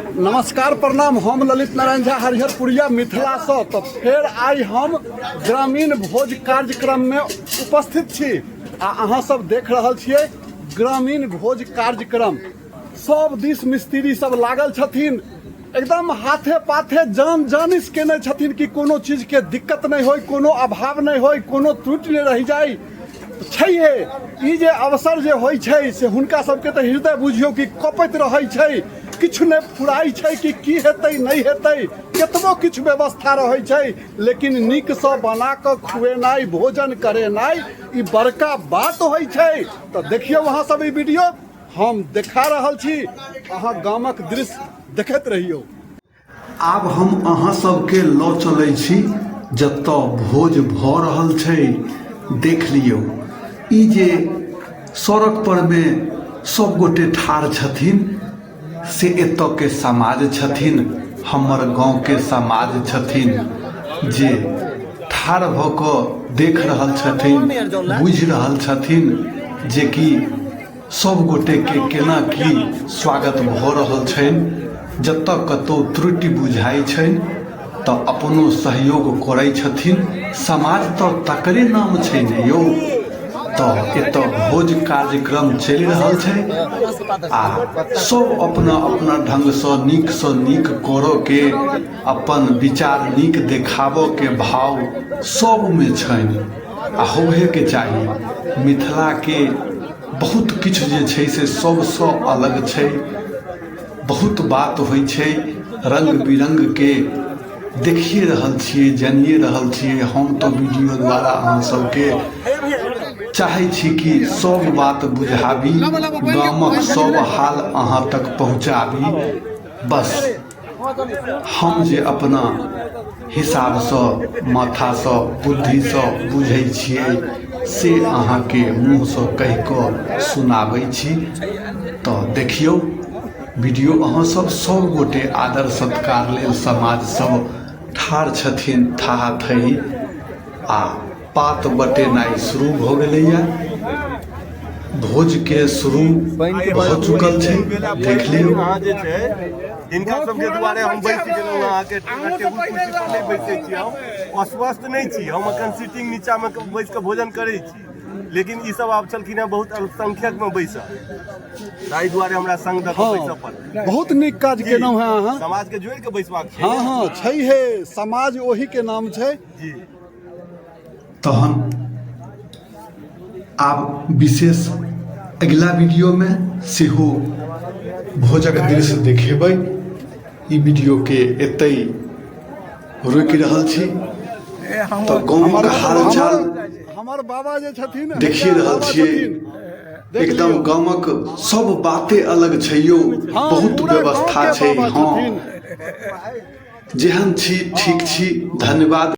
नमस्कार प्रणाम, हम ललित नारायण झा हरिहरपुरिया मिथिलासँ। तऽ फेर आइ हम ग्रामीण भोज कार्यक्रममे उपस्थित छी आ अहाँ सब देख रहल छियै ग्रामीण भोज कार्यक्रम। सब दिस मिस्त्री सब लागल छथिन, एकदम हाथे पाथे जान जानिस केने छथिन कि कोनो चीजके दिक्कत नहि होय, कोनो अभाव नहि होय, कोनो त्रुटि नहि रहि जाय। छैहे ई जे अवसर जे होइ छै से हुनका सबके तऽ हृदय बुझियौ कि कँपैत रहै छै, किछु नहि फुराइ छै कि की हेतै नहि हेतै। कतबो किछु व्यवस्था रहै छै लेकिन नीकसँ बना कऽ खुएनाइ, भोजन करेनाइ ई बड़का बात होइ छै। तऽ देखियौ अहाँ सब ई वीडियो हम देखा रहल छी, अहाँ गामक दृश्य देखैत रहियौ। आब हम अहाँ सबके लऽ चलै छी जतऽ भोज भऽ रहल छै। देख लियौ, ई जे सड़क पर मे सब गोटे ठाढ़ छथिन से एतऽ के समाज छथिन, हमर गाँव के समाज छथिन जे ठाढ़ भऽ कऽ देख रहल छथिन, बुझि रहल छथिन जेकि सब गोटेके केना की स्वागत भऽ रहल छनि। जतऽ कतहु त्रुटि बुझाइ छनि तऽ अपनो सहयोग करै छथिन। समाज तऽ तकरे नाम छै ने यौ। तऽ एतऽ भोज कार्यक्रम चलि रहल छै आ सब अपना अपना ढङ्गसँ नीकसँ नीक करऽके, अपन विचार नीक देखाबऽके भाव सबमे छनि आ होबहेके चाही। मिथिलाके बहुत किछु जे छै से सबसँ अलग छै। बहुत बात होइ छै रङ्ग बिरङ्गके, देखिए रहल छियै, जानिए रहल छियै। हम तऽ वीडियो द्वारा अहाँ सबके चाहै छी कि सब बात बुझाबी, गामक सब हाल अहाँ तक पहुँचाबी। बस हम जे अपना हिसाबसँ माथासँ बुद्धिसँ बुझै छियै से अहाँके मुँहसँ कहि कऽ सुनाबै छी। तऽ देखियौ वीडियो अहाँ सब, सब गोटे आदर सत्कार लेल समाज सब ठाढ़ छथिन थाहा थही आ पात बटेनाइ शुरू भऽ गेलैए। भोजके शुरू भऽ चुकल छै, देख लियौ। अहाँ जे छै हिनका सबके दुआरे हम बैस गेलहुँ। अहाँके टेबुल कुर्सी पर नहि बैसै छी, हम अस्वस्थ नहि छी, हम एखन सीटिंग नीचामे बैस कऽ भोजन करै छी, लेकिन ई सब आब छलखिन हेँ बहुत अल्पसंख्यकमे बैसल, ताहि दुआरे हमरा संग दऽ कऽ बैसऽ पड़ल। बहुत नीक काज केलहुँ हेँ अहाँ। समाजके जोड़ि कऽ बैसबाक छै। हँ हँ, छैहे, समाज ओही के नाम छै। जी। तहन आब विशेष अगिला वीडियोमे सेहो भोजक दृश्य देखेबै। ई वीडियोके एतै रोकि रहल छी। तऽ गाँवक हालचाल हमर बाबा जे छथिन देखिए रहल बाबा छियै। छथिन। देख एकदम लियौ। गामक सब बाते अलग छै यौ। हँ, बहुत पूरा व्यवस्था गाँवके छै। बाबा हँ छथिन। जेहन छी ठीक छी। धन्यवाद।